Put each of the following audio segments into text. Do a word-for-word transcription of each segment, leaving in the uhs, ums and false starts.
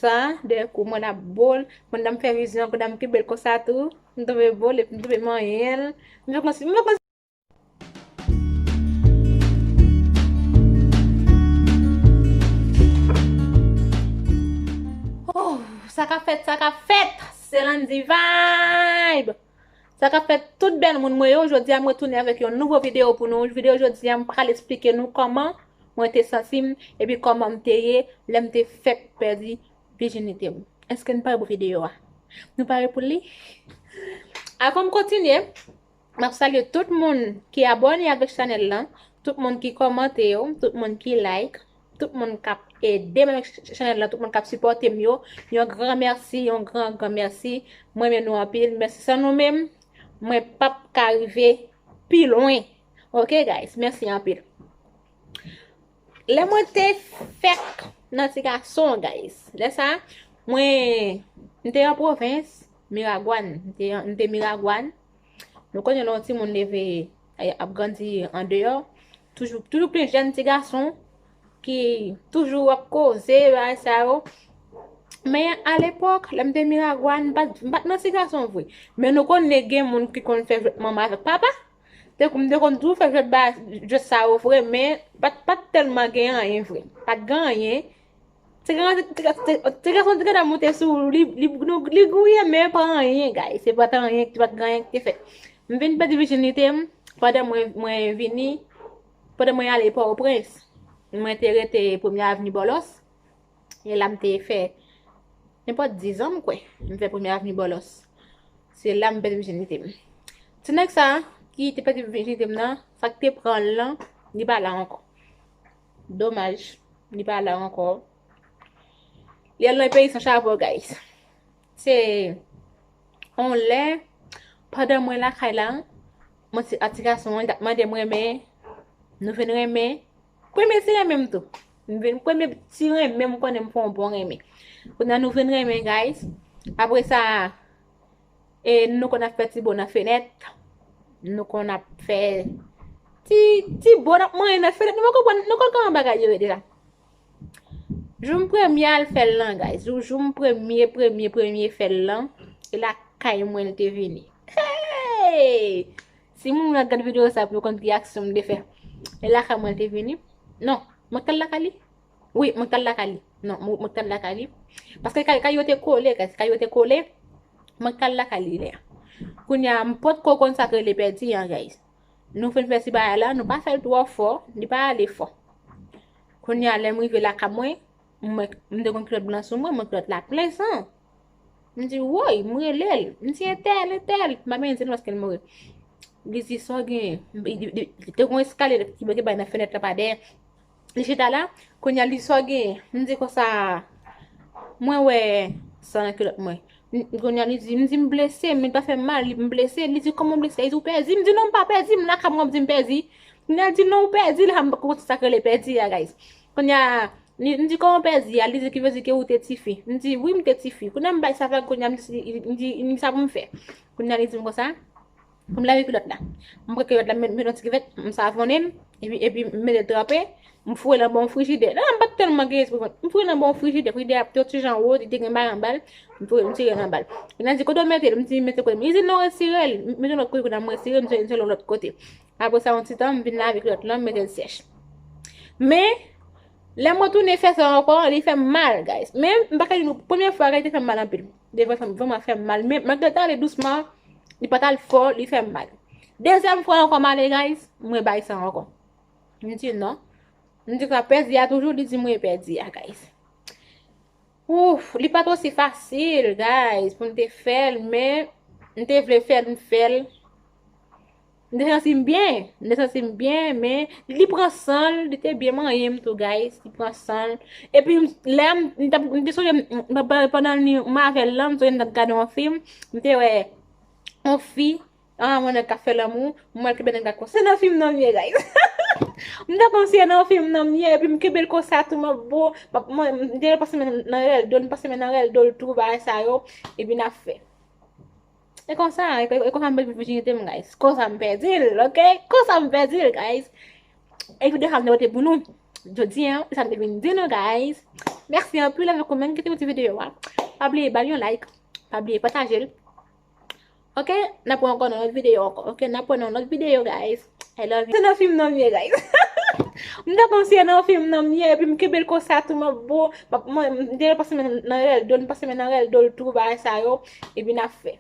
Sa, dèyè kou mwen ap bo l, mwen nan m fè vizyon, kou nan m kenbe l konsa tou, m twouve bo l, epi m twouve manyen l. M fè konsi, m fè konsi. Oh, sa k ap fèt, sa k ap fèt, se Landy Vibe. Sa k ap fèt tout bèl moun mwen yo, jodi a mwen tounen avèk yon nouvo videyo pou nou. Videyo jodi a m pral eksplike nou kòman mwen te santi m, epi kòman m te ye lè m te fèk pèdi vijinite m. Èske n pare pou videyo a? Nou pare pou li? Avan m kontinye, m ap salye tout moun ki abòne avèk chanèl lan, tout moun ki kòmante yo, tout moun ki like, tout moun k ap ede m avèk ch-, chanèl lan, tout moun k ap sipòte m yo. Yon gran mèsi, yon gran, gran mèsi. Mwen renmen nou anpil. Mèsi, san nou menm, mwen p ap ka rive pi lwen. Ok, guys? Mèsi anpil. Lè mwen te fèk nan ti gason, guys. Lè sa, mwen, m te an pwovens, Miragwàn. M te, m te Miragwàn. Nou konnen lè yon timoun leve, eh, ap grandi andeyò, toujou, toujou plen jèn ti gason ki toujou ap koze, bagay sa yo. Men alepòk, lè m te Miragwàn, m pa t, m pa t nan ti gason vre. Men nou konnen gen moun ki konn fè jwèt manman avèk papa. Te konn, m te konn toujou fè jwèt ba, jwèt sa yo vre, men pa t, pa t tèlman gen anyen vre. Pa t gen anyen. Ti gason, ti gason, ti gason, ti gason te gentan monte sou li, li, nou, li gouye, men pa anyen, guys. Se pa t anyen, pa t gen anyen ki te fèt. M vin pèdi vijinite m pandan mwen, mwen vini, pandan mwen ale Pòtoprens. Mwen te rete Premye Avni Bòlòs. E la m te fè nenpòt diz an, m kwè. M fè Premye Avni Bòlòs. Se la m pèdi vijinite m. Ti nèg sa ki te pèdi vijinite m nan, sa k te pran l lan, li pa la ankò. Domaj, li pa la ankò. Li al nan peyi san chapo, guys. Se yon lè, pandan mwen lakay la, mwen ti, a ti gason an, li t ap mande m renmen, nou vin renmen. Premye ti renmen m tou. M vin premye ti renmen m konnen m fè yon bon renmen. Kounye a nou vin renmen, guys. Apre sa, e, nou konn ap fè ti bo nan fenèt. Nou konn ap fè ti, ti bo n ap manyen nan fenèt. Nou pa konprann, nou konn kòman bagay yo ye deja. Jou m premye al fè l lan, guys. Jou, jou m premye, premye, premye fè l lan, e lakay mwen l te vini. Hey! Si moun nan gad videyo sa pou yo konn ki aksyon m te fè. E lakay mwen l te vini. Non, mwen k t al lakay li? Wi, mwen k t al lakay li. Non, mwen, mwen k t al lakay li. Paske kay, kay yo te kole, guys. Kay yo te kole. Mwen k t al lakay li lè a. Kounye a, m potko konn sa k rele pèdi an, guys. Nou fin fè ti bagay la, nou pa fè l twò fò, li pa ale fò. Kounye a, lè m rive lakay mwen, m wè, m te konn kilòt blan sou mwen, mwen kilòt la plen san. M di, woy, m rele l. M di, entèl, entèl. M pa menm di l paske l mouri. Li di, sa w genyen? Li, li, li, li te gon eskalye ki te bay nan fenèt la pa dèyè. Li chita la, kounye a li di, sa w genyen? M di konsa, mwen wè san nan kilòt mwen. M, kounye a li di, m di, m blese, men li pa fè m mal, li, m blese. Li di, kòman w blese? Li di, w pèdi? M di, non, m pa pèdi, m lakay mwen, w ap di m pèdi. Kounye a li di, non, w pèdi, la m pa konn sa k rele pèdi a, guys. Kounye a, li, m di, kòman w pèdi a? Li di, ki vle di ke ou te tifi. M di, wi, m te tifi. Kounye a m bay sa vag, kounye a m di, m di, m di, sa pou m fè? Kounye a li di m konsa, pou m lave kilòt la. M pran kilòt la, m met, met yon ti kivèt, m savonnen l, epi, epi m mete l tranpe, m foure l anba yon frijidè. Nan, m pa t tèlman gen espri vant. M foure l anba yon frijidè, frijidè a te yon ti jan wo, li te gen bagay anba l, m foure, m tire l anba l. Li di, kote w mete l? M di, mete kote m. Li di, non, retire l. M mete l lòt kote, kounye a m retire l, m soti, m soti yon lòt kote. Apre sa, yon ti tan, m vin lave kilòt lan, m mete l sèch. Men, lè m retounen fè sa ankò, li fè m mal, guys. Men, m pa ka di nou, premye fwa, li te fè m mal anpil. Li te vrèman fè m mal. Men, malgre l t ale dousman, li pa t al fò, li fè m mal. Dezyèm fwa ankò, m ale, guys, mwen bay sa ankò. M di non. M di sa pèdi a toujou, li di mwen pèdi a, guys. Ouf, li pa t osi fasil, guys, pou m te fè l, men m te vle fè l, m fè l. M te santi m byen, m te santi m byen, men li pran san l, li te byen manyen m tou, guys, li pran san l. Epi, m, lè m, m t ap, m te sonje, m, m, pandan li, m avè l lan, m sonje m t ap gade yon fim, m te wè yon fi, ah, yon nèg k ap fè lanmou, m wè l kenbe nèg la kon. Se nan fim nan m ye, guys. M ta konn si se nan fim nan m ye, epi m kenbe l konsa tou, m ap bo, m ap, mwen, m te pase men nan rèl do l, m pase men nan rèl do l tou, bagay sa yo, epi n ap fè. E konsa, e, e konsa m pèdi vijinite m, guys. Konsa m pèdi l, ok? Konsa m pèdi l, guys. E videyo sa m te pote pou nou. Jodi a, sa m te vin di nou, guys. Mèsi anpil avèk ou menm ki te yon ti videyo a. Pa bliye ba l yon like. Pa bliye pataje l. Ok, n ap wè ankò nan lòt videyo ankò. Ok, n ap wè nan lòt videyo, guys. I love you. Se nan fim nan m ye, guys. M te konn si se nan fim nan m ye, epi m kenbe l konsa tou, m ap bo, m ap, mwen, m deja pase men nan rèl do l, m pase men nan rèl do l tou, bagay sa yo, epi n ap fè.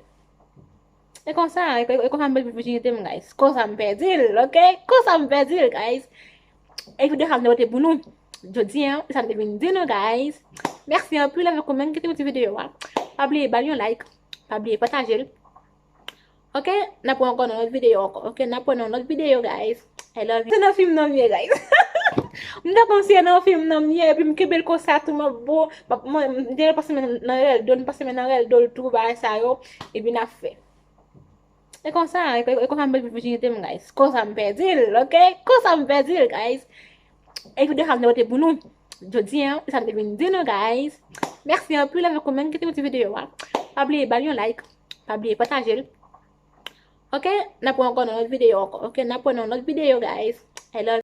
E konsa, e, e konsa m pèdi vijinite m, guys. Konsa m pèdi l, ok? Konsa m pèdi l, guys. E videyo sa m te pote pou nou jodi a, sa m te vin di nou, guys. Mèsi anpil avèk ou menm ki te yon ti videyo a. Pa bliye ba l yon like. Pa bliye pataje l. Ok, n ap wè ankò nan lòt videyo ankò. Ok, n ap wè nan lòt videyo, guys. I love you. Se nan fim nan m ye, guys. M te konn si se nan fim nan m ye, epi m kenbe l konsa tou, m ap bo, m ap, mwen, m deja pase men nan rèl do l, m pase men nan rèl do l tou, bagay sa yo, epi n ap fè. E konsa, e, e konsa m pèdi vijinite m, guys. Konsa m pèdi l, ok? Konsa m pèdi l, guys. E videyo sa m te pote pou nou jodi a, sa m te vin di nou, guys. Mèsi anpil avèk ou menm ki te yon ti videyo a. Pa bliye ba l yon like. Pa bliye pataje l. Ok, n ap wè ankò nan lòt videyo ankò. Ok, n ap wè nan lòt videyo, guys. I love you.